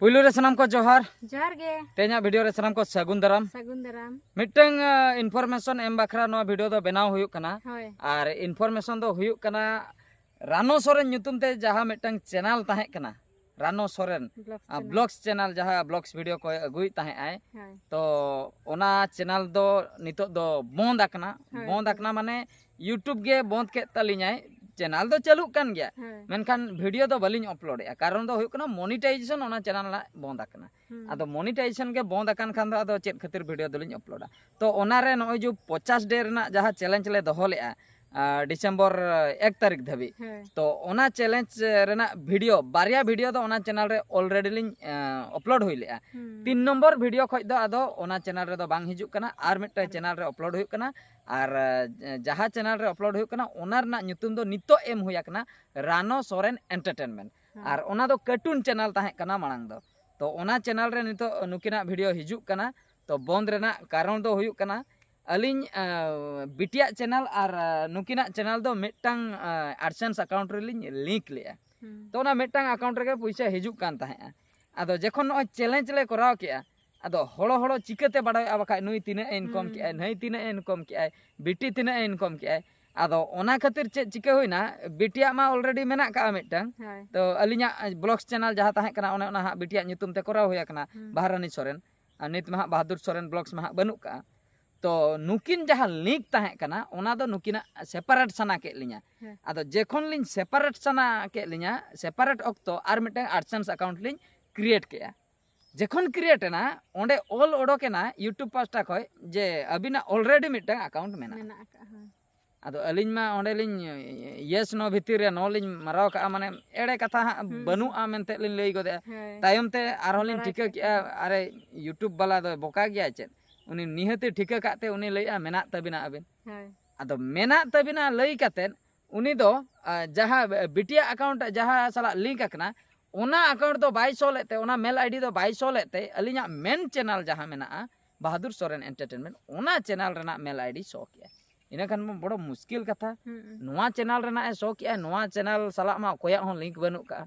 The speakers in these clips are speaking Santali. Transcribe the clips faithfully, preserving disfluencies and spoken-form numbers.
ᱯᱩᱭᱞᱩ ᱨᱮ ᱥᱟᱱᱟᱢ ᱠᱚ ᱡᱚᱦᱟᱨ᱾ ᱡᱚᱦᱟᱨ ᱜᱮ᱾ ᱛᱮᱦᱮᱧᱟᱜ ᱵᱷᱤᱰᱤᱭᱳ ᱨᱮ ᱥᱟᱱᱟᱢ ᱠᱚ ᱥᱟᱹᱜᱩᱱ ᱫᱟᱨᱟᱢ᱾ ᱥᱟᱹᱜᱩᱱ ᱫᱟᱨᱟᱢ᱾ ᱢᱤᱫᱴᱟᱝ ᱤᱱᱯᱷᱚᱨᱢᱮᱥᱚᱱ ᱮᱢ ᱵᱟᱠᱷᱨᱟ ᱱᱚᱣᱟ ᱵᱷᱤᱰᱤᱭᱳ ᱫᱚ ᱵᱮᱱᱟᱣ ᱦᱩᱭᱩᱜ ᱠᱟᱱᱟ᱾ ᱦᱳᱭ᱾ ᱟᱨ ᱤᱱᱯᱷᱚᱨᱢᱮᱥᱚᱱ ᱫᱚ ᱦᱩᱭᱩᱜ ᱠᱟᱱᱟ, ᱨᱟᱱᱚ ᱥᱚᱨᱮᱱ ᱧᱩᱛᱩᱢ ᱛᱮ ᱡᱟᱦᱟᱸ ᱢᱤᱫᱴᱟᱝ ᱪᱮᱱᱟᱞ ᱛᱟᱦᱮᱸ ᱠᱟᱱᱟ, ᱨᱟᱱᱚ ᱥᱚᱨᱮᱱ ᱵᱞᱚᱜᱥ ᱟᱨ ᱪᱮᱱᱮᱞ᱾ ᱵᱞᱚᱜᱥ ᱪᱮᱱᱟᱞ, ᱡᱟᱦᱟᱸ ᱵᱞᱚᱜᱥ ᱵᱷᱤᱰᱤᱭᱳ ᱠᱚᱭ ᱟᱹᱜᱩᱭᱮᱫ ᱛᱟᱦᱮᱸᱜ ᱟᱭ, ᱦᱳᱭ᱾ ᱛᱚ ᱚᱱᱟ ᱪᱮᱱᱟᱞ ᱫᱚ ᱱᱤᱛᱚᱜ ᱫᱚ ᱵᱚᱱᱫ ᱟᱠᱟᱱᱟ᱾ ᱦᱳᱭ, ᱵᱚᱱᱫ ᱦᱳᱭ᱾ ᱟᱠᱟᱱᱟ ᱢᱟᱱᱮ YouTube ᱜᱮ ᱵᱚᱱᱫ ᱠᱮᱫ ᱛᱟᱹᱞᱤᱧᱟᱭ᱾ ᱪᱮᱱᱟᱞ ᱫᱚ ᱪᱟᱹᱞᱩᱜ ᱠᱟᱱ ᱜᱮᱭᱟ, ᱦᱳᱭ᱾ ᱢᱮᱱᱠᱷᱟᱱ ᱵᱷᱤᱰᱤᱭᱳ ᱫᱚ ᱵᱟᱹᱞᱤᱧ ᱟᱯᱞᱳᱰᱮᱜᱼᱟ᱾ ᱠᱟᱨᱚᱱ ᱫᱚ ᱦᱩᱭᱩᱜ ᱠᱟᱱᱟ ᱢᱚᱱᱤᱴᱟᱭᱡᱮᱥᱚᱱ ᱚᱱᱟ ᱪᱮᱱᱟᱞ ᱨᱮᱱᱟᱜ ᱵᱚᱱᱫ ᱟᱠᱟᱱᱟ᱾ ᱦᱩᱸ᱾ ᱟᱫᱚ ᱢᱚᱱᱤᱴᱟᱭᱡᱮᱥᱚᱱ ᱜᱮ ᱵᱚᱱᱫ ᱟᱠᱟᱱ ᱠᱷᱟᱱ ᱫᱚ ᱟᱫᱚ ᱪᱮᱫ ᱠᱷᱟᱹᱛᱤᱨ ᱵᱷᱤᱰᱤᱭᱳ ᱫᱚᱞᱤᱧ ᱟᱯᱞᱳᱰᱟ? ᱛᱚ ᱚᱱᱟᱨᱮ ᱱᱚᱜᱼᱚᱭ ᱡᱮ ᱯᱚᱪᱟᱥ ᱰᱮ ᱨᱮᱱᱟᱜ ᱡᱟᱦᱟᱸ ᱪᱮᱞᱮᱧᱡᱽ ᱞᱮ ᱫᱚᱦᱚ ᱞᱮᱜᱼᱟ, ᱟᱨ ᱰᱤᱥᱮᱢᱵᱚᱨ ᱮᱠ ᱛᱟᱹᱨᱤᱠᱷ ᱫᱷᱟᱹᱵᱤᱡ, ᱦᱳᱭ᱾ ᱛᱚ ᱚᱱᱟ ᱪᱮᱞᱮᱧᱡᱽ ᱨᱮᱱᱟᱜ ᱵᱷᱤᱰᱤᱭᱳ, ᱵᱟᱨᱭᱟ ᱵᱷᱤᱰᱤᱭᱳ ᱫᱚ ᱚᱱᱟ ᱪᱮᱱᱟᱞ ᱨᱮ ᱚᱞᱨᱮᱰᱤ ᱞᱤᱧ ᱟᱯᱞᱳᱰ ᱦᱩᱭ ᱞᱮᱜᱼᱟ᱾ ᱦᱩᱸ᱾ ᱛᱤᱱ ᱱᱚᱢᱵᱚᱨ ᱵᱷᱤᱰᱤᱭᱳ ᱠᱷᱚᱡ ᱫᱚ ᱟᱫᱚ ᱚᱱᱟ ᱪᱮᱱᱟᱞ ᱨᱮᱫᱚ ᱵᱟᱝ ᱦᱤᱡᱩᱜ ᱠᱟᱱᱟ, ᱟᱨ ᱢᱤᱫᱴᱟᱝ ᱪᱮᱱᱟᱞ ᱨᱮ ᱟᱯᱞᱳᱰ ᱦᱩᱭᱩᱜ ᱠᱟᱱᱟ᱾ ᱟᱨ ᱟᱸ, ᱡᱟᱦᱟᱸ ᱪᱮᱱᱟᱞ ᱨᱮ ᱟᱯᱞᱳᱰ ᱦᱩᱭᱩᱜ ᱠᱟᱱᱟ, ᱚᱱᱟ ᱨᱮᱱᱟᱜ ᱧᱩᱛᱩᱢ ᱫᱚ ᱱᱤᱛᱚᱜ ᱮᱢ ᱦᱩᱭ ᱟᱠᱟᱱᱟ ᱨᱟᱱᱚ ᱥᱚᱨᱮᱱ ᱮᱱᱴᱟᱨᱴᱮᱱᱢᱮᱱᱴ᱾ ᱦᱮᱸ᱾ ᱟᱨ ᱚᱱᱟ ᱫᱚ ᱠᱟᱨᱴᱩᱱ ᱪᱮᱱᱟᱞ ᱛᱟᱦᱮᱸ ᱠᱟᱱᱟ ᱢᱟᱲᱟᱝ ᱫᱚ᱾ ᱛᱚ ᱚᱱᱟ ᱪᱮᱱᱟᱞ ᱨᱮ ᱱᱤᱛᱚᱜ ᱱᱩᱠᱤᱱᱟᱜ ᱵᱷᱤᱰᱤᱭᱳ ᱦᱤᱡᱩᱜ ᱠᱟᱱᱟ᱾ ᱛᱚ ᱵᱚᱱᱫ ᱨᱮᱱᱟᱜ ᱠᱟᱨᱚᱱ ᱫᱚ ᱦᱩᱭᱩᱜ ᱠᱟᱱᱟ, ᱟᱹᱞᱤᱧ ᱟᱸ, ᱵᱤᱴᱤᱭᱟᱜ ᱪᱮᱱᱟᱞ ᱟᱨ ᱟᱸ, ᱱᱩᱠᱤᱱᱟᱜ ᱪᱮᱱᱟᱞ ᱫᱚ ᱢᱤᱫᱴᱟᱝ ᱟᱸ, ᱟᱰᱥᱮᱱᱥ ᱟᱠᱟᱣᱩᱱᱴ ᱨᱮᱞᱤᱧ ᱞᱤᱝᱠ ᱞᱮᱜᱼᱟ᱾ ᱦᱩᱸ᱾ ᱛᱚ ᱚᱱᱟ ᱢᱤᱫᱴᱟᱝ ᱟᱠᱟᱣᱩᱱᱴ ᱨᱮᱜᱮ ᱯᱩᱭᱥᱟᱹ ᱦᱤᱡᱩᱜ ᱠᱟᱱ ᱛᱟᱦᱮᱸᱜᱼᱟ᱾ ᱟᱫᱚ ᱡᱚᱠᱷᱚᱱ ᱱᱚᱜᱼᱚᱭ ᱪᱮᱞᱮᱧᱡᱽ ᱞᱮ ᱠᱚᱨᱟᱣ ᱠᱮᱜᱼᱟ, ᱟᱫᱚ ᱦᱚᱲᱚ ᱦᱚᱲᱚ ᱪᱤᱠᱟᱹᱛᱮ ᱵᱟᱲᱟᱭᱚᱜᱼᱟ ᱵᱟᱠᱷᱟᱡ ᱱᱩᱭ ᱛᱤᱱᱟᱹᱜ ᱮ ᱤᱱᱠᱚᱢ ᱦᱩᱸ᱾ ᱠᱮᱜᱼᱟᱭ, ᱱᱟᱹᱭ ᱛᱤᱱᱟᱹᱜ ᱮ ᱤᱱᱠᱚᱢ ᱠᱮᱜᱼᱟᱭ, ᱵᱤᱴᱤ ᱛᱤᱱᱟᱹᱜ ᱮ ᱤᱱᱠᱚᱢ ᱠᱮᱜᱼᱟᱭ? ᱟᱫᱚ ᱚᱱᱟ ᱠᱷᱟᱹᱛᱤᱨ ᱪᱮᱫ ᱪᱤᱠᱟᱹ ᱦᱩᱭᱱᱟ, ᱵᱤᱴᱤᱭᱟᱜ ᱢᱟ ᱚᱞᱨᱮᱰᱤ ᱢᱮᱱᱟᱜ ᱠᱟᱜᱼᱟ ᱢᱤᱫᱴᱟᱝ᱾ ᱦᱳᱭ᱾ ᱛᱚ ᱟᱹᱞᱤᱧᱟᱜ ᱵᱞᱚᱜᱥ ᱪᱮᱱᱟᱞ ᱡᱟᱦᱟᱸ ᱛᱟᱦᱮᱸ ᱠᱟᱱᱟ, ᱚᱱᱮ ᱚᱱᱟ ᱦᱟᱸᱜ ᱵᱤᱴᱤᱭᱟᱜ ᱧᱩᱛᱩᱢ ᱛᱮ ᱠᱚᱨᱟᱣ ᱦᱩᱭ ᱟᱠᱟᱱᱟ, ᱦᱩᱸ᱾ ᱵᱟᱦᱟᱨᱟᱱᱤ ᱥᱚᱨᱮᱱ᱾ ᱟᱨ ᱱᱤᱛ ᱢᱟ ᱦᱟᱸᱜ ᱵᱟᱦᱟᱫᱩᱨ ᱥᱚᱨᱮᱱ ᱵᱞᱚᱜᱥ ᱢᱟ ᱦᱟᱸᱜ ᱵᱟᱹᱱᱩᱜ ᱠᱟᱜᱼᱟ᱾ ᱛᱚ ᱱᱩᱠᱤᱱ ᱡᱟᱦᱟᱸ ᱞᱤᱝᱠ ᱛᱟᱦᱮᱸ ᱠᱟᱱᱟ, ᱚᱱᱟ ᱫᱚ ᱱᱩᱠᱤᱱᱟᱜ ᱥᱮᱯᱟᱨᱮᱴ ᱥᱟᱱᱟ ᱠᱮᱫ ᱞᱤᱧᱟ᱾ ᱦᱮᱸ᱾ ᱟᱫᱚ ᱡᱚᱠᱷᱚᱱ ᱞᱤᱧ ᱥᱮᱯᱟᱨᱮᱴ ᱥᱟᱱᱟ ᱠᱮᱫ ᱞᱤᱧᱟ, ᱥᱮᱯᱟᱨᱮᱴ ᱚᱠᱛᱚ ᱟᱨ ᱢᱤᱫᱴᱟᱝ ᱟᱰᱥᱮᱱᱥ ᱟᱠᱟᱣᱩᱱᱴ ᱞᱤᱧ ᱠᱨᱤᱭᱮᱴ ᱠᱮᱜᱼᱟ᱾ ᱡᱚᱠᱷᱚᱱ ᱠᱨᱤᱭᱮᱴ ᱮᱱᱟ, ᱚᱸᱰᱮ ᱚᱞ ᱚᱰᱚᱠ ᱮᱱᱟ YouTube ᱯᱟᱦᱴᱟ ᱠᱷᱚᱡ ᱡᱮ ᱟᱹᱵᱤᱱᱟᱜ ᱚᱞᱨᱮᱰᱤ ᱢᱤᱫᱴᱟᱝ ᱟᱠᱟᱣᱩᱱᱴ ᱢᱮᱱᱟᱜᱼᱟ᱾ ᱢᱮᱱᱟᱜ ᱟᱠᱟᱫ, ᱦᱳᱭ᱾ ᱟᱫᱚ ᱟᱹᱞᱤᱧ ᱢᱟ ᱚᱸᱰᱮ ᱞᱤᱧ ᱭᱮᱥ ᱱᱳ ᱵᱷᱤᱛᱤᱨ ᱨᱮ ᱱᱳ ᱞᱤᱧ ᱢᱟᱨᱟᱣ ᱠᱟᱜᱼᱟ, ᱢᱟᱱᱮ ᱮᱲᱮ ᱠᱟᱛᱷᱟ ᱦᱟᱸᱜ ᱦᱩᱸ, ᱵᱟᱹᱱᱩᱜᱼᱟ ᱢᱮᱱᱛᱮ ᱞᱤᱧ ᱞᱟᱹᱭ ᱜᱚᱫᱮᱜᱼᱟ᱾ ᱦᱳᱭ᱾ ᱛᱟᱭᱚᱢ ᱛᱮ ᱟᱨᱦᱚᱸ ᱞᱤᱧ ᱵᱟᱲᱟᱭ ᱴᱷᱤᱠᱟᱹ ᱠᱮᱫ ᱠᱮᱜᱼᱟ, ᱠᱷᱟᱱ᱾ ᱟᱨᱮ YouTube ᱵᱟᱞᱟ ᱫᱚᱭ ᱵᱚᱠᱟ ᱜᱮᱭᱟ ᱪᱮᱫ? ᱩᱱᱤ ᱱᱤᱦᱟᱹᱛᱮ ᱴᱷᱤᱠᱟᱹ ᱠᱟᱜ ᱛᱮ ᱩᱱᱤ ᱞᱟᱹᱭᱮᱜᱼᱟ, "ᱢᱮᱱᱟᱜ ᱛᱟᱹᱵᱤᱱᱟ ᱟᱹᱵᱤᱱ᱾" ᱦᱳᱭ᱾ ᱟᱫᱚ ᱢᱮᱱᱟᱜ ᱛᱟᱹᱵᱤᱱᱟ ᱞᱟᱹᱭ ᱠᱟᱛᱮᱫ ᱩᱱᱤ ᱫᱚ, ᱟ, ᱡᱟᱦᱟᱸ ᱵᱤᱴᱤᱭᱟᱜ ᱟᱠᱟᱣᱩᱱᱴ ᱡᱟᱦᱟᱸ ᱥᱟᱞᱟᱜ ᱞᱤᱝᱠ ᱟᱠᱟᱱᱟ, ᱚᱱᱟ ᱟᱠᱟᱣᱩᱱᱴ ᱫᱚ ᱵᱟᱭ ᱥᱳ ᱞᱮᱫ ᱛᱮ, ᱚᱱᱟ ᱢᱮᱞ ᱟᱭᱰᱤ ᱫᱚ ᱵᱟᱭ ᱥᱳ ᱞᱮᱫ ᱛᱮ, ᱟᱹᱞᱤᱧᱟᱜ ᱢᱮᱱ ᱪᱮᱱᱟᱞ ᱡᱟᱦᱟᱸ ᱢᱮᱱᱟᱜᱼᱟ, ᱵᱟᱦᱟᱫᱩᱨ ᱥᱚᱨᱮᱱ ᱮᱱᱴᱟᱨᱴᱮᱱᱢᱮᱱᱴ, ᱚᱱᱟ ᱪᱮᱱᱟᱞ ᱨᱮᱱᱟᱜ ᱢᱮᱞ ᱟᱭᱰᱤ ᱥᱳ ᱠᱮᱜᱼᱟ᱾ ᱤᱱᱟᱹ ᱠᱷᱟᱱ ᱢᱟ ᱵᱚᱲᱚ ᱢᱩᱥᱠᱤᱞ ᱠᱟᱛᱷᱟ᱾ ᱦᱩᱸ᱾ ᱱᱚᱣᱟ ᱪᱮᱱᱟᱞ ᱨᱮᱱᱟᱜ ᱮ ᱥᱳ ᱠᱮᱜᱼᱟ, ᱱᱚᱣᱟ ᱪᱮᱱᱟᱞ ᱥᱟᱞᱟᱜ ᱢᱟ ᱚᱠᱚᱭᱟᱜ ᱦᱚᱸ ᱞᱤᱝᱠ ᱵᱟᱹᱱᱩᱜ ᱠᱟᱜᱼᱟ᱾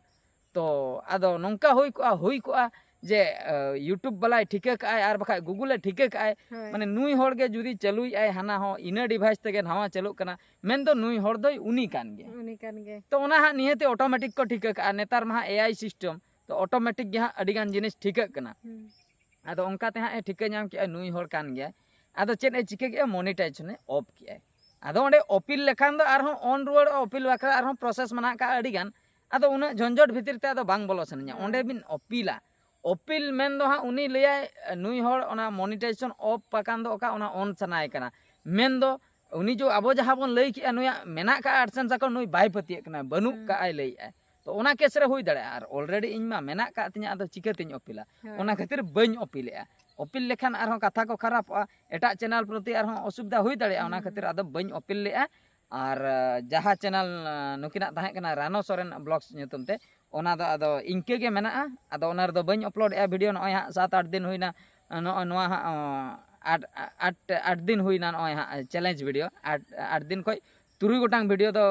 ᱛᱚ ᱟᱫᱚ ᱱᱚᱝᱠᱟ ᱦᱩᱭ ᱠᱚᱜᱼᱟ, ᱦᱩᱭ ᱠᱚᱜᱼᱟ ᱡᱮ YouTube ᱵᱟᱞᱟᱭ ᱴᱷᱤᱠᱟᱹ ᱠᱟᱜᱼᱟᱭ ᱟᱨ ᱵᱟᱠᱷᱟᱡ Google ᱮ ᱴᱷᱤᱠᱟᱹ ᱠᱟᱜᱼᱟᱭ, ᱦᱳᱭ᱾ ᱢᱟᱱᱮ ᱱᱩᱭ ᱦᱚᱲ ᱜᱮ ᱡᱩᱫᱤ ᱪᱟᱹᱞᱩᱭᱮᱫᱼᱟᱭ, ᱦᱟᱱᱟ ᱦᱚᱸ ᱤᱱᱟᱹ device ᱛᱮᱜᱮ ᱱᱟᱣᱟ ᱪᱟᱹᱞᱩᱜ ᱠᱟᱱᱟ, ᱢᱮᱱᱫᱚ ᱱᱩᱭ ᱦᱚᱲ ᱫᱚᱭ ᱩᱱᱤ ᱠᱟᱱ ᱜᱮᱭᱟ᱾ ᱩᱱᱤ ᱠᱟᱱ ᱜᱮ᱾ ᱛᱚ ᱚᱱᱟ ᱦᱟᱸᱜ ᱱᱤᱦᱟᱹᱛ ᱚᱴᱳᱢᱮᱴᱤᱠ ᱠᱚ ᱴᱷᱤᱠᱟᱹ ᱠᱟᱜᱼᱟ, ᱱᱮᱛᱟᱨ ᱢᱟ ᱦᱟᱸᱜ AI system, ᱛᱚ ᱚᱴᱳᱢᱮᱴᱤᱠ ᱜᱮ ᱦᱟᱸᱜ ᱟᱹᱰᱤ ᱜᱟᱱ ᱡᱤᱱᱤᱥ ᱴᱷᱤᱠᱟᱹᱜ ᱠᱟᱱᱟ᱾ ᱦᱩᱸ᱾ ᱟᱫᱚ ᱚᱱᱠᱟ ᱛᱮ ᱦᱟᱸᱜ ᱮ ᱴᱷᱤᱠᱟᱹ ᱧᱟᱢ ᱠᱮᱜᱼᱟ ᱱᱩᱭ ᱦᱚᱲ ᱠᱟᱱ ᱜᱮᱭᱟᱭ᱾ ᱟᱫᱚ ᱪᱮᱫ ᱮ ᱪᱤᱠᱟᱹ ᱠᱮᱜᱼᱟ? ᱢᱚᱱᱤᱴᱟᱭᱡᱮᱥᱚᱱ ᱮ ᱚᱯᱷ ᱠᱮᱜᱼᱟᱭ᱾ ᱟᱫᱚ ᱚᱸᱰᱮ ᱚᱯᱤᱞ ᱞᱮᱠᱷᱟᱱ ᱫᱚ ᱟᱨᱦᱚᱸ ᱚᱱ ᱨᱩᱣᱟᱹᱲᱚᱜᱼᱟ, ᱚᱯᱤᱞ ᱵᱟᱠᱷᱨᱟ ᱟᱨᱦᱚᱸ ᱯᱨᱚᱥᱮᱥ ᱢᱮᱱᱟᱜ ᱠᱟᱜᱼᱟ ᱟᱹᱰᱤ ᱜᱟᱱ᱾ ᱟᱫᱚ ᱩᱱᱟᱹᱜ ᱡᱷᱚᱱᱡᱷᱚᱴ ᱵᱷᱤᱛᱤᱨ ᱛᱮ ᱟᱫᱚ ᱵᱟᱝ ᱵᱚᱞᱚ ᱥᱟᱱᱟᱧᱟ᱾ ᱦᱮᱸ᱾ ᱚᱸᱰᱮ ᱵᱤᱱ ᱚᱯᱤᱞᱟ᱾ ᱚᱯᱤᱞ ᱢᱮᱱ ᱫᱚ ᱦᱟᱸᱜ ᱩᱱᱤ ᱞᱟᱹᱭᱟᱭ, ᱱᱩᱭ ᱦᱚᱲ ᱚᱱᱟ ᱢᱚᱱᱤᱴᱟᱭᱡᱮᱥᱚᱱ ᱚᱯᱷ ᱟᱠᱟᱱ ᱫᱚ ᱚᱠᱟ, ᱚᱱᱟ ᱚᱱ ᱥᱟᱱᱟᱭᱮ ᱠᱟᱱᱟ᱾ ᱢᱮᱱ ᱫᱚ ᱩᱱᱤ ᱡᱚ ᱟᱵᱚ ᱡᱟᱦᱟᱸ ᱵᱚᱱ ᱞᱟᱹᱭ ᱠᱮᱜᱼᱟ, ᱱᱩᱭᱟᱜ ᱢᱮᱱᱟᱜ ᱠᱟᱜᱼᱟ AdSense account, ᱱᱩᱭ ᱵᱟᱭ ᱯᱟᱹᱛᱭᱟᱹᱜ ᱠᱟᱱᱟ, ᱵᱟᱹᱱᱩᱜ ᱦᱩᱸ᱾ ᱠᱟᱜᱼᱟᱭ ᱞᱟᱹᱭᱮᱜᱼᱟᱭ᱾ ᱛᱚ ᱚᱱᱟ ᱠᱮᱥ ᱨᱮ ᱦᱩᱭ ᱫᱟᱲᱮᱭᱟᱜᱼᱟ, ᱟᱨ already ᱤᱧ ᱢᱟ ᱢᱮᱱᱟᱜ ᱠᱟᱜ ᱛᱤᱧᱟᱹ, ᱟᱫᱚ ᱪᱤᱠᱟᱹᱛᱤᱧ ᱚᱯᱤᱞᱟ? ᱦᱳᱭ᱾ ᱚᱱᱟ ᱠᱷᱟᱹᱛᱤᱨ ᱵᱟᱹᱧ ᱚᱯᱤᱞᱮᱜᱼᱟ᱾ ᱚᱯᱤᱞ ᱞᱮᱠᱷᱟᱱ ᱟᱨᱦᱚᱸ ᱠᱟᱛᱷᱟ ᱠᱚ ᱠᱷᱟᱨᱟᱯᱚᱜᱼᱟ, ᱮᱴᱟᱜ ᱪᱮᱱᱮᱞ ᱯᱨᱚᱛᱤ ᱟᱨᱦᱚᱸ ᱚᱥᱩᱵᱤᱫᱷᱟ ᱦᱩᱭ ᱫᱟᱲᱮᱭᱟᱜᱼᱟ, ᱚᱱᱟ ᱦᱩᱸ᱾ ᱠᱷᱟᱹᱛᱤᱨ ᱟᱫᱚ ᱵᱟᱹᱧ ᱚᱯᱤᱞ ᱞᱮᱜᱼᱟ᱾ ᱟᱨ, ᱟᱸ, ᱡᱟᱦᱟᱸ ᱪᱮᱱᱮᱞ, ᱟᱸ, ᱱᱩᱠᱤᱱᱟᱜ ᱛᱟᱦᱮᱸ ᱠᱟᱱᱟ ᱨᱟᱱᱚ ᱥᱚᱨᱮᱱ ᱵᱞᱚᱜᱥ ᱧᱩᱛᱩᱢ ᱛᱮ, ᱚᱱᱟ ᱫᱚ ᱟᱫᱚ ᱤᱱᱠᱟᱹ ᱜᱮ ᱢᱮᱱᱟᱜᱼᱟ᱾ ᱟᱫᱚ ᱚᱱᱟ ᱨᱮᱫᱚ ᱵᱟᱹᱧ ᱚᱯᱞᱳᱰᱮᱜᱼᱟ ᱵᱷᱤᱰᱤᱭᱳ, ᱱᱚᱜᱼᱚᱭ ᱦᱟᱸᱜ ᱥᱟᱛ ᱟᱴ ᱫᱤᱱ ᱦᱩᱭᱱᱟ, ᱱᱚᱜᱼᱚᱭ ᱱᱚᱣᱟ ᱦᱟᱸᱜ, ᱟᱸ, ᱟᱴ, ᱟᱴ, ᱟᱴ ᱫᱤᱱ ᱦᱩᱭᱱᱟ ᱱᱚᱜᱼᱚᱭ ᱦᱟᱸᱜ ᱪᱮᱞᱮᱧᱡᱽ ᱵᱷᱤᱰᱤᱭᱳ, ᱟᱴ, ᱟᱴ ᱫᱤᱱ ᱠᱷᱚᱡ ᱛᱩᱨᱩᱭ ᱜᱚᱴᱟᱝ ᱵᱷᱤᱰᱤᱭᱳ ᱫᱚ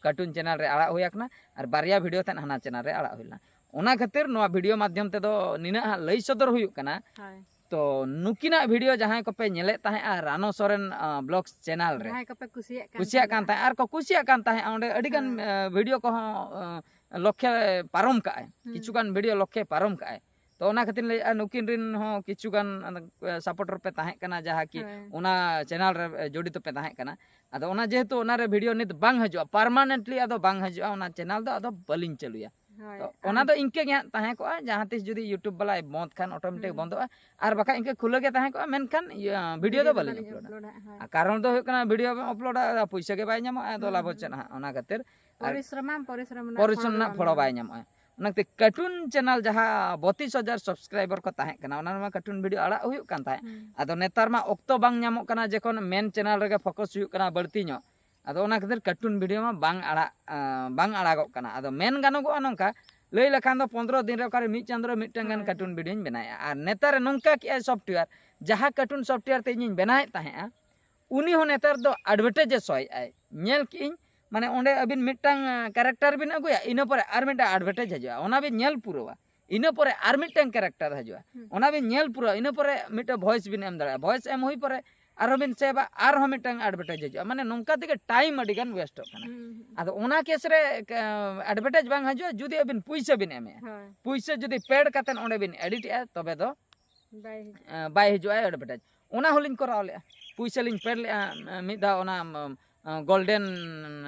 ᱠᱟᱨᱴᱩᱱ ᱪᱮᱱᱮᱞ ᱨᱮ ᱟᱲᱟᱜ ᱦᱩᱭ ᱟᱠᱟᱱᱟ, ᱟᱨ ᱵᱟᱨᱭᱟ ᱵᱷᱤᱰᱤᱭᱳ ᱛᱮᱫ ᱦᱟᱱᱟ ᱪᱮᱱᱮᱞ ᱨᱮ ᱟᱲᱟᱜ ᱦᱩᱭ ᱞᱮᱱᱟ᱾ ᱚᱱᱟ ᱠᱷᱟᱹᱛᱤᱨ ᱱᱚᱣᱟ ᱵᱷᱤᱰᱤᱭᱳ ᱢᱟᱫᱽᱫᱷᱚᱢ ᱛᱮᱫᱚ ᱱᱤᱱᱟᱹᱜ ᱦᱟᱸᱜ ᱞᱟᱹᱭ ᱥᱚᱫᱚᱨ ᱦᱩᱭᱩᱜ ᱠᱟᱱᱟ᱾ ᱦᱳᱭ᱾ ᱛᱚ ᱱᱩᱠᱤᱱᱟᱜ ᱵᱷᱤᱰᱤᱭᱳ ᱡᱟᱦᱟᱸᱭ ᱠᱚᱯᱮ ᱧᱮᱞᱮᱫ ᱛᱟᱦᱮᱸᱜᱼᱟ ᱨᱟᱱᱚ ᱥᱚᱨᱮᱱ, ᱟᱸ, ᱵᱞᱚᱜᱥ ᱪᱮᱱᱮᱞ ᱨᱮ, ᱡᱟᱦᱟᱸᱭ ᱠᱚᱯᱮ ᱠᱩᱥᱤᱭᱟᱜ ᱠᱟᱱ ᱠᱩᱥᱤᱭᱟᱜ ᱠᱟᱱ ᱛᱟᱦᱮᱸᱫ᱾ ᱛᱟᱦᱮᱸᱜ, ᱟᱨ ᱠᱚ ᱠᱩᱥᱤᱭᱟᱜ ᱠᱟᱱ ᱛᱟᱦᱮᱸᱜᱼᱟ, ᱚᱸᱰᱮ ᱟᱹᱰᱤ ᱜᱟᱱ, ᱦᱮᱸ᱾ ᱟᱸ, ᱵᱷᱤᱰᱤᱭᱳ ᱠᱚᱦᱚᱸ, ᱟᱸ, ᱞᱚᱠᱠᱷᱮ ᱯᱟᱨᱚᱢ ᱠᱟᱜᱼᱟᱭ, ᱦᱩᱸ᱾ ᱠᱤᱪᱷᱩ ᱜᱟᱱ ᱵᱷᱤᱰᱤᱭᱳ ᱞᱚᱠᱠᱷᱮ ᱯᱟᱨᱚᱢ ᱠᱟᱜᱼᱟᱭ᱾ ᱛᱚ ᱚᱱᱟ ᱠᱷᱟᱹᱛᱤᱨ ᱞᱟᱹᱭᱮᱫᱼᱟ, ᱱᱩᱠᱤᱱ ᱨᱤᱱ ᱦᱚᱸ ᱠᱤᱪᱷᱩ ᱜᱟᱱ, ᱟᱸ, ᱥᱟᱯᱳᱨᱴᱟᱨ ᱯᱮ ᱛᱟᱦᱮᱸ ᱠᱟᱱᱟ, ᱡᱟᱦᱟᱸ ᱠᱤ ᱦᱮᱸ᱾ ᱚᱱᱟ ᱪᱮᱱᱮᱞ ᱨᱮ ᱡᱚᱲᱤᱛᱚ ᱯᱮ ᱛᱟᱦᱮᱸ ᱠᱟᱱᱟ᱾ ᱟᱫᱚ ᱚᱱᱟ ᱡᱮᱦᱮᱛᱩ ᱚᱱᱟ ᱨᱮ ᱵᱷᱤᱰᱤᱭᱳ ᱱᱤᱛ ᱵᱟᱝ ᱦᱤᱡᱩᱜᱼᱟ, ᱯᱟᱨᱢᱟᱱᱮᱱᱴᱞᱤ ᱟᱫᱚ ᱵᱟᱝ ᱦᱤᱡᱩᱜᱼᱟ, ᱚᱱᱟ ᱪᱮᱱᱮᱞ ᱫᱚ ᱟᱫᱚ ᱵᱟᱹᱞᱤᱧ ᱪᱟᱹᱞᱩᱭᱟ᱾ ᱦᱳᱭ, ᱛᱚ ᱚᱱᱟ ᱟᱢ ᱫᱚ ᱤᱱᱠᱟᱹ ᱜᱮ ᱦᱟᱸᱜ ᱛᱟᱦᱮᱸ ᱠᱚᱜᱼᱟ, ᱡᱟᱦᱟᱸ ᱛᱤᱥ ᱡᱩᱫᱤ YouTube ᱵᱟᱞᱟᱭ ᱵᱚᱸᱫ ᱠᱷᱟᱱ ᱚᱴᱳᱢᱮᱴᱤᱠ ᱦᱩᱸ᱾ ᱵᱚᱱᱫᱚᱜᱼᱟ, ᱟᱨ ᱵᱟᱠᱷᱟᱡ ᱤᱱᱠᱟᱹ ᱠᱷᱩᱞᱟᱹ ᱜᱮ ᱛᱟᱦᱮᱸ ᱠᱚᱜᱼᱟ, ᱢᱮᱱᱠᱷᱟᱱ ᱤᱭᱟᱹ, ᱵᱷᱤᱰᱤᱭᱳ ᱫᱚ ᱵᱷᱤᱰᱤᱭᱳ ᱫᱚ ᱵᱟᱹᱞᱤᱧ ᱵᱟᱹᱞᱤᱧ ᱟᱯᱞᱳᱰᱟ᱾ ᱟᱯᱞᱳᱰᱟ, ᱦᱳᱭ᱾ ᱟᱨ ᱠᱟᱨᱚᱱ ᱫᱚ ᱦᱩᱭᱩᱜ ᱠᱟᱱᱟ, ᱵᱷᱤᱰᱤᱭᱳ ᱵᱮᱱ ᱟᱯᱞᱳᱰᱟ, ᱟᱨ ᱯᱩᱭᱥᱟᱹ ᱜᱮ ᱵᱟᱭ ᱧᱟᱢᱚᱜᱼᱟ, ᱟᱫᱚ ᱦᱩᱸ, ᱞᱟᱵᱷ ᱦᱩᱸ᱾ ᱪᱮᱫ ᱦᱟᱸᱜ? ᱚᱱᱟ ᱠᱷᱟᱹᱛᱤᱨ ᱟᱨ ᱯᱚᱨᱤᱥᱨᱚᱢ ᱨᱮᱱᱟᱜ ᱯᱷᱚᱞ ᱯᱚᱨᱤᱥᱨᱚᱢ ᱵᱟᱭ ᱨᱮᱱᱟᱜ ᱧᱟᱢᱚᱜᱼᱟ᱾ ᱯᱷᱚᱞ ᱵᱟᱭ ᱧᱟᱢᱚᱜᱼᱟ᱾ ᱚᱱᱟᱛᱮ ᱠᱟᱨᱴᱩᱱ ᱪᱮᱱᱮᱞ ᱡᱟᱦᱟᱸ ᱵᱚᱛᱤᱥ ᱦᱟᱡᱟᱨ ᱥᱟᱵᱥᱠᱨᱟᱭᱵᱟᱨ ᱠᱚ ᱛᱟᱦᱮᱸ ᱠᱟᱱᱟ, ᱚᱱᱟ ᱨᱮᱢᱟ ᱠᱟᱨᱴᱩᱱ ᱵᱷᱤᱰᱤᱭᱳ ᱟᱲᱟᱜ ᱦᱩᱭᱩᱜ ᱠᱟᱱ ᱛᱟᱦᱮᱸᱫ᱾ ᱦᱩᱸ᱾ ᱟᱫᱚ ᱱᱮᱛᱟᱨ ᱢᱟ ᱚᱠᱛᱚ ᱵᱟᱝ ᱧᱟᱢᱚᱜ ᱠᱟᱱᱟ, ᱡᱚᱠᱷᱚᱱ ᱢᱮᱱ ᱪᱮᱱᱮᱞ ᱨᱮᱜᱮ ᱯᱷᱳᱠᱟᱥ ᱦᱩᱭᱩᱜ ᱠᱟᱱᱟ ᱵᱟᱹᱲᱛᱤ ᱧᱚᱜ᱾ ᱟᱫᱚ ᱚᱱᱟ ᱠᱷᱟᱹᱛᱤᱨ ᱠᱟᱨᱴᱩᱱ ᱵᱷᱤᱰᱤᱭᱳ ᱢᱟ ᱵᱟᱝ ᱟᱲᱟᱜ, ᱟᱸ, ᱵᱟᱝ ᱟᱲᱟᱜᱚᱜ ᱠᱟᱱᱟ᱾ ᱟᱫᱚ ᱢᱮᱱ ᱜᱟᱱᱚᱜᱚᱜᱼᱟ ᱱᱚᱝᱠᱟ, ᱞᱟᱹᱭ ᱞᱮᱠᱷᱟᱱ ᱫᱚ ᱯᱚᱱᱫᱽᱨᱚ ᱫᱤᱱ ᱨᱮ ᱚᱠᱟᱨᱮ ᱢᱤᱫ ᱪᱟᱸᱫᱳ ᱨᱮ ᱢᱤᱫᱴᱟᱝ ᱜᱟᱱ ᱦᱳᱭ᱾ ᱠᱟᱨᱴᱩᱱ ᱵᱷᱤᱰᱤᱭᱳᱧ ᱵᱮᱱᱟᱣᱮᱫᱼᱟ᱾ ᱟᱨ ᱱᱮᱛᱟᱨ ᱱᱚᱝᱠᱟ ᱠᱮᱜᱼᱟᱭ ᱥᱚᱯᱷᱴᱣᱮᱭᱟᱨ, ᱡᱟᱦᱟᱸ ᱠᱟᱨᱴᱩᱱ ᱥᱚᱯᱷᱴᱣᱮᱭᱟᱨ ᱛᱮ ᱤᱧᱤᱧ ᱵᱮᱱᱟᱣᱮᱫ ᱛᱟᱦᱮᱸᱫᱼᱟ, ᱩᱱᱤ ᱦᱚᱸ ᱱᱮᱛᱟᱨ ᱫᱚ ᱮᱰᱵᱷᱮᱴᱟᱭᱤᱡᱽ ᱮ ᱥᱚᱭᱮᱫᱼᱟᱭ᱾ ᱧᱮᱞ ᱠᱮᱜᱼᱟᱹᱧ, ᱢᱟᱱᱮ ᱚᱸᱰᱮ ᱟᱹᱵᱤᱱ ᱢᱤᱫᱴᱟᱝ ᱠᱮᱨᱮᱠᱴᱟᱨ ᱵᱤᱱ ᱟᱹᱜᱩᱭᱟ, ᱤᱱᱟᱹ ᱯᱚᱨᱮ ᱟᱨ ᱢᱤᱫᱴᱟᱝ ᱮᱰᱵᱷᱮᱴᱟᱡᱽ ᱦᱤᱡᱩᱜᱼᱟ, ᱚᱱᱟ ᱵᱤᱱ ᱧᱮᱞ ᱯᱩᱨᱟᱹᱣᱟ᱾ ᱤᱱᱟᱹ ᱯᱚᱨᱮ ᱟᱨ ᱢᱤᱫᱴᱟᱝ ᱠᱮᱨᱮᱠᱴᱟᱨ ᱦᱤᱡᱩᱜᱼᱟ, ᱦᱩᱸ᱾ ᱚᱱᱟ ᱵᱤᱱ ᱧᱮᱞ ᱯᱩᱨᱟᱹᱣᱟ᱾ ᱤᱱᱟᱹ ᱯᱚᱨᱮ ᱢᱤᱫᱴᱟᱝ ᱵᱷᱚᱭᱮᱥ ᱵᱤᱱ ᱮᱢ ᱫᱟᱲᱮᱭᱟᱜᱼᱟ᱾ ᱵᱷᱚᱭᱮᱥ ᱮᱢ ᱦᱩᱭ ᱯᱚᱨᱮ ᱟᱨᱦᱚᱸ ᱵᱤᱱ ᱥᱮᱵᱟ, ᱟᱨᱦᱚᱸ ᱢᱤᱫᱴᱟᱝ ᱮᱰᱵᱷᱮᱴᱟᱡᱽ ᱦᱤᱡᱩᱜᱼᱟ᱾ ᱢᱟᱱᱮ ᱱᱚᱝᱠᱟ ᱛᱮᱜᱮ ᱴᱟᱭᱤᱢ ᱟᱹᱰᱤ ᱜᱟᱱ ᱣᱮᱥᱴᱚᱜ ᱠᱟᱱᱟ᱾ ᱦᱩᱸ, ᱦᱩᱸ᱾ ᱟᱫᱚ ᱚᱱᱟ ᱠᱮᱥ ᱨᱮ ᱮᱰᱵᱷᱮᱴᱟᱡᱽ ᱵᱟᱝ ᱦᱤᱡᱩᱜᱼᱟ ᱡᱩᱫᱤ ᱟᱹᱵᱤᱱ ᱯᱩᱭᱥᱟᱹ ᱵᱤᱱ ᱮᱢᱮᱜᱼᱟ᱾ ᱦᱳᱭ᱾ ᱯᱩᱭᱥᱟᱹ ᱡᱩᱫᱤ ᱯᱮᱰ ᱠᱟᱛᱮᱫ ᱚᱸᱰᱮ ᱵᱤᱱ ᱮᱰᱤᱴᱮᱜᱼᱟ, ᱛᱚᱵᱮ ᱫᱚ ᱵᱟᱭ ᱦᱤᱡᱩᱜᱼᱟ᱾ ᱮ, ᱵᱟᱭ ᱦᱤᱡᱩᱜᱼᱟ ᱮᱰᱵᱷᱮᱴᱟᱡᱽ᱾ ᱚᱱᱟ ᱦᱚᱸᱞᱤᱧ ᱠᱚᱨᱟᱣ ᱞᱮᱜᱼᱟ᱾ ᱯᱩᱭᱥᱟᱹ ᱞᱤᱧ ᱯᱮᱰ ᱞᱮᱜᱼᱟ, ᱮ, ᱢᱤᱫ ᱫᱷᱟᱣ ᱚᱱᱟ, ᱮ, ᱜᱳᱞᱰᱮᱱ,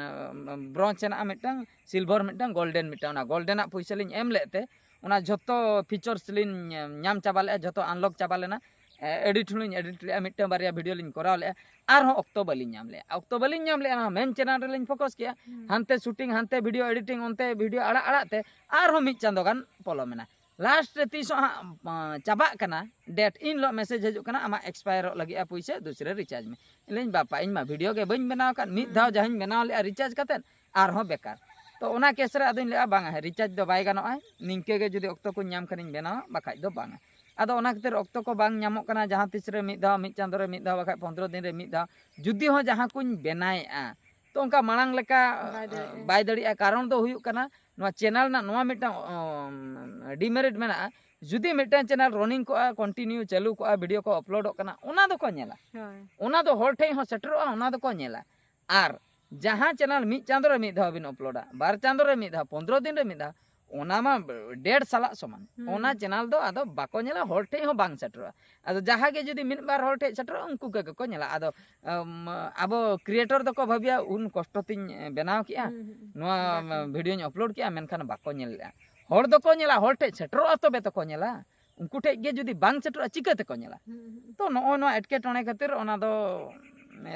ᱮ, ᱵᱨᱚᱧᱡᱽ ᱦᱮᱱᱟᱜᱼᱟ ᱢᱤᱫᱴᱟᱝ, ᱥᱤᱞᱵᱷᱟᱨ ᱢᱤᱫᱴᱟᱝ, ᱜᱳᱞᱰᱮᱱ ᱢᱤᱫᱴᱟᱝ᱾ ᱚᱱᱟ ᱜᱳᱞᱰᱮᱱᱟᱜ ᱯᱩᱭᱥᱟᱹ ᱞᱤᱧ ᱮᱢ ᱞᱮᱫ ᱛᱮ ᱚᱱᱟ ᱡᱷᱚᱛᱚ ᱯᱷᱤᱪᱟᱨᱥ ᱞᱤᱧ ᱧᱟᱢ ᱪᱟᱵᱟ ᱞᱮᱜᱼᱟ, ᱡᱷᱚᱛᱚ ᱟᱱᱞᱚᱠ ᱪᱟᱵᱟ ᱞᱮᱱᱟ᱾ ᱮ, ᱮᱰᱤᱴ ᱦᱚᱸᱞᱤᱧ ᱮᱰᱤᱴ ᱞᱮᱜᱼᱟ, ᱢᱤᱫᱴᱟᱝ ᱵᱟᱨᱭᱟ ᱵᱷᱤᱰᱤᱭᱳ ᱞᱤᱧ ᱠᱚᱨᱟᱣ ᱞᱮᱜᱼᱟ᱾ ᱟᱨᱦᱚᱸ ᱚᱠᱛᱚ ᱵᱟᱹᱞᱤᱧ ᱧᱟᱢ ᱞᱮᱜᱼᱟ, ᱚᱠᱛᱚ ᱵᱟᱹᱞᱤᱧ ᱧᱟᱢ ᱞᱮᱜᱼᱟ, ᱱᱚᱣᱟ ᱢᱮᱱ ᱪᱮᱱᱮᱞ ᱨᱮᱞᱤᱧ ᱯᱷᱳᱠᱟᱥ ᱠᱮᱜᱼᱟ᱾ ᱦᱩᱸ᱾ ᱦᱟᱱᱛᱮ ᱥᱩᱴᱤᱝ, ᱦᱟᱱᱛᱮ ᱵᱷᱤᱰᱤᱭᱳ ᱮᱰᱤᱴᱤᱝ, ᱚᱱᱛᱮ ᱵᱷᱤᱰᱤᱭᱳ ᱟᱲᱟᱜ ᱟᱲᱟᱜ ᱛᱮ ᱟᱨᱦᱚᱸ ᱢᱤᱫ ᱪᱟᱸᱫᱳ ᱜᱟᱱ ᱯᱚᱞᱚᱢᱮᱱᱟ᱾ ᱞᱟᱥᱴ ᱨᱮ ᱛᱤᱥᱚᱜ ᱦᱟᱸᱜ, ᱟᱸ, ᱪᱟᱵᱟᱜ ᱠᱟᱱᱟ ᱰᱮᱴ, ᱤᱱ ᱦᱤᱞᱳᱜ ᱢᱮᱥᱮᱡᱽ ᱦᱤᱡᱩᱜ ᱠᱟᱱᱟ, "ᱟᱢᱟᱜ ᱮᱠᱥᱯᱟᱭᱟᱨᱚᱜ ᱞᱟᱹᱜᱤᱫᱼᱟ ᱯᱩᱭᱥᱟᱹ, ᱫᱩᱥᱨᱟᱹ ᱨᱤᱪᱟᱨᱡᱽ ᱢᱮ᱾" ᱤᱧ ᱞᱟᱹᱭᱟᱹᱧ, "ᱵᱟᱯᱟ, ᱤᱧ ᱢᱟ ᱵᱷᱤᱰᱤᱭᱳ ᱜᱮ ᱵᱟᱹᱧ ᱵᱮᱱᱟᱣ ᱟᱠᱟᱫ, ᱢᱤᱫ ᱦᱩᱸ᱾ ᱫᱷᱟᱣ ᱡᱟᱦᱟᱸᱧ ᱵᱮᱱᱟᱣ ᱞᱮᱜᱼᱟ ᱨᱤᱪᱟᱨᱡᱽ ᱠᱟᱛᱮᱫ, ᱟᱨᱦᱚᱸ ᱵᱮᱠᱟᱨ᱾" ᱛᱚ ᱚᱱᱟ ᱠᱮᱥ ᱨᱮ ᱟᱫᱚᱧ ᱞᱟᱹᱭᱟ, "ᱵᱟᱝᱟ, ᱨᱤᱪᱟᱨᱡᱽ ᱫᱚ ᱵᱟᱭ ᱜᱟᱱᱚᱜᱼᱟ, ᱱᱤᱝᱠᱟᱹ ᱜᱮ ᱡᱩᱫᱤ ᱚᱠᱛᱚ ᱠᱚᱧ ᱧᱟᱢ ᱠᱷᱟᱱᱤᱧ ᱵᱮᱱᱟᱣᱟ, ᱵᱟᱠᱷᱟᱡ ᱫᱚ ᱵᱟᱝᱟ᱾" ᱟᱫᱚ ᱚᱱᱟ ᱠᱷᱟᱹᱛᱤᱨ ᱚᱠᱛᱚ ᱠᱚ ᱵᱟᱝ ᱧᱟᱢᱚᱜ ᱠᱟᱱᱟ, ᱡᱟᱦᱟᱸ ᱛᱤᱥ ᱨᱮ ᱢᱤᱫ ᱫᱷᱟᱣ, ᱢᱤᱫ ᱪᱟᱸᱫᱳ ᱨᱮ ᱢᱤᱫ ᱫᱷᱟᱣ, ᱵᱟᱠᱷᱟᱡ ᱯᱚᱱᱫᱽᱨᱚ ᱫᱤᱱ ᱨᱮ ᱢᱤᱫ ᱫᱷᱟᱣ, ᱡᱩᱫᱤ ᱦᱚᱸ ᱡᱟᱦᱟᱸ ᱠᱚᱧ ᱵᱮᱱᱟᱣᱮᱫᱼᱟ, ᱛᱚ ᱚᱱᱠᱟ ᱢᱟᱲᱟᱝ ᱞᱮᱠᱟ, ᱵᱟᱭ ᱫᱟᱲᱮᱭᱟᱜᱼᱟ᱾ ᱵᱟᱭ ᱫᱟᱲᱮᱭᱟᱜᱼᱟ᱾ ᱠᱟᱨᱚᱱ ᱫᱚ ᱦᱩᱭᱩᱜ ᱠᱟᱱᱟ, ᱱᱚᱣᱟ ᱪᱮᱱᱮᱞ ᱨᱮᱱᱟᱜ ᱱᱚᱣᱟ ᱢᱤᱫᱴᱟᱝ, ᱚᱢ, ᱰᱤᱢᱮᱨᱤᱴ ᱢᱮᱱᱟᱜᱼᱟ᱾ ᱡᱩᱫᱤ ᱢᱤᱫᱴᱟᱝ ᱪᱮᱱᱮᱞ ᱨᱟᱱᱤᱝ ᱠᱚᱜᱼᱟ, ᱠᱚᱱᱴᱤᱱᱤᱭᱩ ᱪᱟᱹᱞᱩ ᱠᱚᱜᱼᱟ, ᱵᱷᱤᱰᱤᱭᱳ ᱠᱚ ᱟᱯᱞᱳᱰᱚᱜ ᱠᱟᱱᱟ, ᱚᱱᱟ ᱫᱚᱠᱚ ᱧᱮᱞᱟ᱾ ᱦᱳᱭ᱾ ᱚᱱᱟ ᱫᱚ ᱦᱚᱲ ᱴᱷᱮᱡ ᱦᱚᱸ ᱥᱮᱴᱮᱨᱚᱜᱼᱟ, ᱚᱱᱟ ᱫᱚᱠᱚ ᱧᱮᱞᱟ᱾ ᱟᱨ ᱡᱟᱦᱟᱸ ᱪᱮᱱᱮᱞ ᱢᱤᱫ ᱪᱟᱸᱫᱳ ᱨᱮ ᱢᱤᱫ ᱫᱷᱟᱣ ᱵᱤᱱ ᱟᱯᱞᱳᱰᱟ, ᱵᱟᱨ ᱪᱟᱸᱫᱳ ᱨᱮ ᱢᱤᱫ ᱫᱷᱟᱣ, ᱯᱚᱱᱫᱽᱨᱚ ᱫᱤᱱ ᱨᱮ ᱢᱤᱫ ᱫᱷᱟᱣ, ᱚᱱᱟ ᱢᱟ ᱰᱮᱰ ᱥᱟᱞᱟᱜ ᱥᱚᱢᱟᱱ᱾ ᱦᱩᱸ᱾ ᱚᱱᱟ ᱪᱮᱱᱮᱞ ᱫᱚ ᱟᱫᱚ ᱵᱟᱠᱚ ᱧᱮᱞᱟ, ᱦᱚᱲ ᱴᱷᱮᱡ ᱦᱚᱸ ᱵᱟᱝ ᱥᱮᱴᱮᱨᱚᱜᱼᱟ᱾ ᱟᱫᱚ ᱡᱟᱦᱟᱸ ᱜᱮ ᱡᱩᱫᱤ ᱢᱤᱫ ᱵᱟᱨ ᱦᱚᱲ ᱴᱷᱮᱡ ᱥᱮᱴᱮᱨᱚᱜᱼᱟ, ᱩᱱᱠᱩ ᱠᱚᱜᱮ ᱠᱚ ᱧᱮᱞᱟ᱾ ᱟᱫᱚ, ᱟᱢ, ᱟᱵᱚ ᱠᱨᱤᱭᱮᱴᱚᱨ ᱫᱚᱠᱚ ᱵᱷᱟᱹᱵᱤᱭᱟ, "ᱩᱱ ᱠᱚᱥᱴᱚ ᱛᱤᱧ ᱵᱮᱱᱟᱣ ᱠᱮᱜᱼᱟ, ᱦᱩᱸ, ᱦᱩᱸ᱾ ᱱᱚᱣᱟ ᱵᱟᱠᱚ ᱵᱷᱤᱰᱤᱭᱳᱧ ᱟᱯᱞᱳᱰ ᱠᱮᱜᱼᱟ, ᱢᱮᱱᱠᱷᱟᱱ ᱵᱟᱠᱚ ᱧᱮᱞ ᱞᱮᱜᱼᱟ᱾" ᱦᱚᱲ ᱫᱚᱠᱚ ᱧᱮᱞᱟ, ᱦᱚᱲ ᱴᱷᱮᱡ ᱥᱮᱴᱮᱨᱚᱜᱼᱟ ᱛᱚᱵᱮ ᱛᱚᱠᱚ ᱧᱮᱞᱟ᱾ ᱩᱱᱠᱩ ᱴᱷᱮᱡ ᱜᱮ ᱡᱩᱫᱤ ᱵᱟᱝ ᱥᱮᱴᱮᱨᱚᱜᱼᱟ, ᱪᱤᱠᱟᱹ ᱛᱮᱠᱚ ᱧᱮᱞᱟ? ᱦᱩᱸ, ᱦᱩᱸ᱾ ᱛᱚ ᱱᱚᱜᱼᱚᱭ ᱱᱚᱣᱟ ᱮᱴᱠᱮᱴᱚᱬᱮ ᱠᱷᱟᱹᱛᱤᱨ ᱚᱱᱟ ᱫᱚ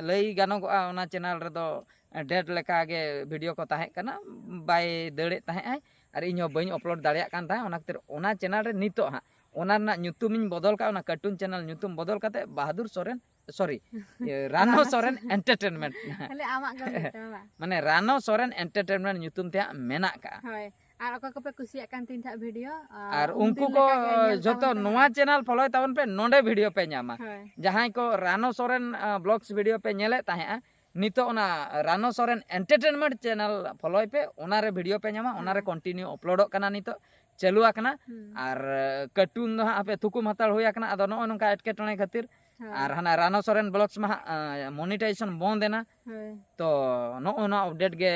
ᱞᱟᱹᱭ ᱜᱟᱱᱚᱜᱚᱜᱼᱟ, ᱚᱱᱟ ᱪᱮᱱᱮᱞ ᱨᱮᱫᱚ ᱰᱮᱰ ᱞᱮᱠᱟ ᱜᱮ ᱵᱷᱤᱰᱤᱭᱳ ᱠᱚ ᱛᱟᱦᱮᱸ ᱠᱟᱱᱟ, ᱵᱟᱭ ᱫᱟᱹᱲᱮᱫ ᱛᱟᱦᱮᱸᱜ ᱟᱭ, ᱟᱨ ᱤᱧ ᱦᱚᱸ ᱵᱟᱹᱧ ᱟᱯᱞᱳᱰ ᱫᱟᱲᱮᱭᱟᱜ ᱠᱟᱱ ᱛᱟᱦᱮᱸᱫ᱾ ᱚᱱᱟ ᱠᱷᱟᱹᱛᱤᱨ ᱚᱱᱟ ᱪᱮᱱᱮᱞ ᱨᱮ ᱱᱤᱛᱚᱜ ᱦᱟᱸᱜ ᱚᱱᱟ ᱨᱮᱱᱟᱜ ᱧᱩᱛᱩᱢᱤᱧ ᱵᱚᱫᱚᱞ ᱠᱟᱜᱼᱟ, ᱚᱱᱟ ᱠᱟᱨᱴᱩᱱ ᱪᱮᱱᱮᱞ ᱧᱩᱛᱩᱢ ᱵᱚᱫᱚᱞ ᱠᱟᱛᱮ ᱵᱟᱦᱟᱫᱩᱨ ᱥᱚᱨᱮᱱ, ᱥᱚᱨᱤ, ᱤᱭᱟᱹ, ᱨᱟᱱᱚ ᱨᱟᱱᱚ ᱥᱚᱨᱮᱱ ᱥᱚᱨᱮᱱ᱾ ᱮᱱᱴᱟᱨᱴᱮᱱᱢᱮᱱᱴ᱾ ᱠᱷᱟᱹᱞᱤ ᱟᱢᱟᱜ ᱜᱮ ᱦᱩᱭᱩᱜ ᱛᱟᱢᱟ ᱵᱟᱝ? ᱢᱟᱱᱮ ᱨᱟᱱᱚ ᱥᱚᱨᱮᱱ ᱮᱱᱴᱟᱨᱴᱮᱱᱢᱮᱱᱴ ᱧᱩᱛᱩᱢ ᱛᱮ ᱦᱟᱸᱜ ᱢᱮᱱᱟᱜ ᱠᱟᱜᱼᱟ᱾ ᱦᱳᱭ, ᱟᱨ ᱚᱠᱟ ᱠᱚᱯᱮ ᱠᱩᱥᱤᱭᱟᱜ ᱠᱟᱱ ᱛᱤᱧ ᱛᱟᱦᱮᱸᱫ ᱵᱷᱤᱰᱤᱭᱳ, ᱟᱨ ᱩᱱᱫᱤᱱ ᱩᱱᱠᱩ ᱠᱚ ᱞᱮᱠᱟ ᱜᱮ ᱧᱮᱞ ᱡᱷᱚᱛᱚ ᱛᱟᱵᱚᱱ ᱯᱮ ᱱᱚᱣᱟ ᱦᱟᱸᱜ᱾ ᱪᱮᱱᱮᱞ ᱯᱷᱚᱞᱳᱭ ᱛᱟᱵᱚᱱ ᱯᱮ, ᱱᱚᱰᱮ ᱵᱷᱤᱰᱤᱭᱳ ᱯᱮ ᱧᱟᱢᱟ᱾ ᱦᱳᱭ᱾ ᱡᱟᱦᱟᱸᱭ ᱠᱚ ᱨᱟᱱᱚ ᱥᱚᱨᱮᱱ, ᱟ, ᱵᱞᱚᱜᱥ ᱵᱷᱤᱰᱤᱭᱳ ᱯᱮ ᱧᱮᱞᱮᱫ ᱛᱟᱦᱮᱸᱜᱼᱟ, ᱱᱤᱛᱚᱜ ᱚᱱᱟ ᱨᱟᱱᱚ ᱥᱚᱨᱮᱱ ᱮᱱᱴᱟᱨᱴᱮᱱᱢᱮᱱᱴ ᱪᱮᱱᱮᱞ ᱯᱷᱚᱞᱳᱭ ᱯᱮ, ᱚᱱᱟᱨᱮ ᱵᱷᱤᱰᱤᱭᱳ ᱯᱮ ᱧᱟᱢᱟ, ᱚᱱᱟᱨᱮ ᱦᱮᱸ᱾ ᱠᱚᱱᱴᱤᱱᱤᱭᱩ ᱟᱯᱞᱳᱰᱚᱜ ᱠᱟᱱᱟ, ᱱᱤᱛᱚᱜ ᱪᱟᱹᱞᱩ ᱟᱠᱟᱱᱟ᱾ ᱦᱩᱸ᱾ ᱟᱨ ᱠᱟᱨᱴᱩᱱ ᱫᱚ ᱦᱟᱸᱜ ᱟᱯᱮ ᱛᱷᱩᱠᱩᱢ ᱦᱟᱛᱟᱲ ᱦᱩᱭ ᱟᱠᱟᱱᱟ᱾ ᱟᱫᱚ ᱱᱚᱜᱼᱚᱭ ᱱᱚᱝᱠᱟ ᱮᱴᱠᱮᱴᱚᱬᱮ ᱠᱷᱟᱹᱛᱤᱨ ᱦᱳᱭ᱾ ᱟᱨ ᱦᱟᱱᱟ ᱨᱟᱱᱚ ᱥᱚᱨᱮᱱ ᱵᱞᱚᱜᱥ ᱢᱟ ᱦᱟᱸᱜ ᱢᱚᱱᱤᱴᱟᱭᱡᱮᱥᱚᱱ ᱵᱚᱱᱫ ᱮᱱᱟ᱾ ᱦᱳᱭ᱾ ᱛᱚ ᱱᱚᱜᱼᱚ ᱱᱚᱣᱟ ᱟᱯᱰᱮᱴ ᱜᱮ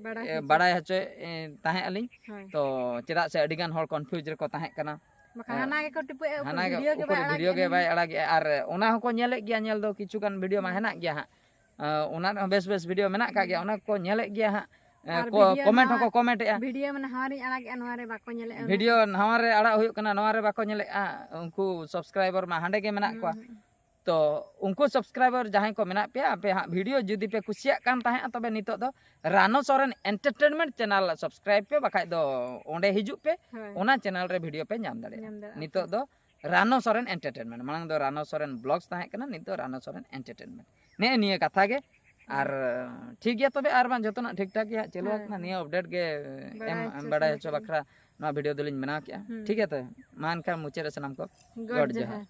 ᱵᱟᱲᱟᱭ ᱮ, ᱦᱚᱪᱚ᱾ ᱵᱟᱲᱟᱭ ᱦᱚᱪᱚᱭ ᱮ, ᱛᱟᱦᱮᱸ ᱟᱹᱞᱤᱧ᱾ ᱦᱳᱭ᱾ ᱛᱚ ᱪᱮᱫᱟᱜ ᱥᱮ ᱟᱹᱰᱤ ᱜᱟᱱ ᱦᱚᱲ ᱠᱚᱱᱯᱷᱤᱭᱩᱡᱽ ᱨᱮᱠᱚ ᱛᱟᱦᱮᱸ ᱠᱟᱱᱟ᱾ ᱵᱟᱠᱷᱟᱱ ᱦᱮᱸ᱾ ᱦᱟᱱᱟ ᱜᱮᱠᱚ ᱴᱤᱯᱟᱹᱜ ᱮᱫ, ᱩᱠᱩᱨ ᱦᱟᱱᱟ ᱜᱮ ᱵᱷᱤᱰᱤᱭᱳ ᱜᱮ ᱩᱠᱩᱨ ᱵᱟᱭ ᱟᱲᱟᱜ ᱵᱷᱤᱰᱤᱭᱳ ᱮᱫ ᱜᱮ ᱱᱩᱭ᱾ ᱵᱟᱭ ᱟᱲᱟᱜᱮᱜᱼᱟ᱾ ᱟᱨ ᱚᱱᱟ ᱦᱚᱸᱠᱚ ᱧᱮᱞᱮᱫ ᱜᱮᱭᱟ, ᱧᱮᱞ ᱫᱚ ᱠᱤᱪᱷᱩ ᱜᱟᱱ ᱵᱷᱤᱰᱤᱭᱳ ᱢᱟ ᱦᱩᱸ᱾ ᱦᱮᱱᱟᱜ ᱜᱮᱭᱟ ᱦᱟᱸᱜ᱾ ᱟᱸ, ᱚᱱᱟ ᱨᱮᱦᱚᱸ ᱵᱮᱥ ᱵᱮᱥ ᱵᱷᱤᱰᱤᱭᱳ ᱢᱮᱱᱟᱜ ᱟᱠᱟᱫ ᱜᱮᱭᱟ, ᱦᱩᱸ᱾ ᱚᱱᱟ ᱠᱚᱠᱚ ᱧᱮᱞᱮᱫ ᱜᱮᱭᱟ ᱦᱟᱸᱜ᱾ ᱮᱸ, ᱟᱨ ᱠᱚ-, ᱵᱷᱤᱰᱤᱭᱳ ᱠᱚᱢᱮᱱᱴ ᱱᱟᱣᱟ, ᱦᱚᱸᱠᱚ ᱠᱚᱢᱮᱱᱴ ᱮᱫᱼᱟ᱾ ᱵᱷᱤᱰᱤᱭᱳ ᱢᱟᱱᱮ ᱦᱟᱣᱟ ᱨᱤᱧ ᱟᱲᱟᱜᱮᱜᱼᱟ, ᱱᱚᱣᱟ ᱨᱮ ᱵᱟᱠᱚ ᱧᱮᱞᱮᱫᱼᱟ ᱩᱱᱟᱹᱜ᱾ ᱵᱷᱤᱰᱤᱭᱳ ᱱᱟᱣᱟ ᱨᱮ ᱟᱲᱟᱜ ᱦᱩᱭᱩᱜ ᱠᱟᱱᱟ, ᱱᱚᱣᱟ ᱨᱮ ᱵᱟᱠᱚ ᱧᱮᱞᱮᱫᱼᱟ᱾ ᱩᱱᱠᱩ ᱥᱟᱵᱥᱠᱨᱟᱭᱵᱟᱨ ᱢᱟ ᱦᱟᱸᱰᱮ ᱜᱮ ᱢᱮᱱᱟᱜ ᱦᱩᱸ, ᱠᱚᱣᱟ᱾ ᱦᱩᱸ᱾ ᱛᱚ ᱩᱱᱠᱩ ᱥᱟᱵᱥᱠᱨᱟᱭᱵᱟᱨ ᱡᱟᱦᱟᱸᱭ ᱠᱚ ᱢᱮᱱᱟᱜ ᱯᱮᱭᱟ, ᱟᱯᱮ ᱦᱟᱸᱜ ᱵᱷᱤᱰᱤᱭᱳ ᱡᱩᱫᱤ ᱯᱮ ᱠᱩᱥᱤᱭᱟᱜ ᱠᱟᱱ ᱛᱟᱦᱮᱸᱫᱼᱟ, ᱛᱚᱵᱮ ᱱᱤᱛᱚᱜ ᱫᱚ ᱨᱟᱱᱚ ᱥᱚᱨᱮᱱ ᱮᱱᱴᱟᱨᱴᱮᱱᱢᱮᱱᱴ ᱪᱮᱱᱮᱞ ᱥᱟᱵᱥᱠᱨᱟᱭᱤᱵ ᱯᱮ, ᱵᱟᱠᱷᱟᱡ ᱫᱚ ᱚᱸᱰᱮ ᱦᱤᱡᱩᱜ ᱯᱮ, ᱦᱳᱭ᱾ ᱚᱱᱟ ᱪᱮᱱᱮᱞ ᱨᱮ ᱵᱷᱤᱰᱤᱭᱳ ᱯᱮ ᱧᱟᱢ ᱫᱟᱲᱮᱭᱟᱜᱼᱟ᱾ ᱧᱟᱢ ᱫᱟᱲᱮᱭᱟᱜᱼᱟ ᱱᱤᱛᱚᱜ ᱯᱮ᱾ ᱫᱚ ᱨᱟᱱᱚ ᱥᱚᱨᱮᱱ ᱮᱱᱴᱟᱨᱴᱮᱱᱢᱮᱱᱴ, ᱢᱟᱲᱟᱝ ᱫᱚ ᱨᱟᱱᱚ ᱥᱚᱨᱮᱱ ᱵᱞᱚᱜᱥ ᱛᱟᱦᱮᱸ ᱠᱟᱱᱟ, ᱱᱤᱛᱚᱜ ᱨᱟᱱᱚ ᱥᱚᱨᱮᱱ ᱮᱱᱴᱟᱨᱴᱮᱱᱢᱮᱱᱴ᱾ ᱱᱮᱜᱼᱮ ᱱᱤᱭᱟᱹ ᱠᱟᱛᱷᱟ ᱜᱮ᱾ ᱦᱩᱸ᱾ ᱟᱨ ᱴᱷᱤᱠ ᱜᱮᱭᱟ ᱛᱚᱵᱮ, ᱟᱨ ᱵᱟᱝ ᱡᱚᱛᱚᱱᱟᱜ ᱴᱷᱤᱠ ᱴᱷᱟᱠ ᱜᱮ ᱦᱟᱸᱜ ᱪᱟᱹᱞᱩ ᱦᱮᱸ, ᱟᱠᱟᱱᱟ᱾ ᱦᱮᱸ᱾ ᱱᱤᱭᱟᱹ ᱟᱯᱰᱮᱴ ᱜᱮ ᱵᱟᱲᱟᱭ ᱮᱢ, ᱦᱚᱪᱚ ᱵᱟᱲᱟᱭ ᱥᱟᱱᱟ ᱦᱚᱪᱚ ᱠᱟᱱᱟ᱾ ᱵᱟᱠᱷᱨᱟ ᱱᱚᱣᱟ ᱵᱷᱤᱰᱤᱭᱳ ᱫᱚᱞᱤᱧ ᱵᱮᱱᱟᱣ ᱠᱮᱜᱼᱟ᱾ ᱦᱩᱸ᱾ ᱴᱷᱤᱠ ᱜᱮᱭᱟ ᱛᱚᱵᱮ, ᱢᱟ ᱮᱱᱠᱷᱟᱱ ᱢᱩᱪᱟᱹᱫ ᱨᱮ ᱥᱟᱱᱟᱢ ᱠᱚ ᱜᱚᱰ ᱜᱚᱰ ᱡᱚᱦᱟᱨ᱾ ᱡᱚᱦᱟᱨ᱾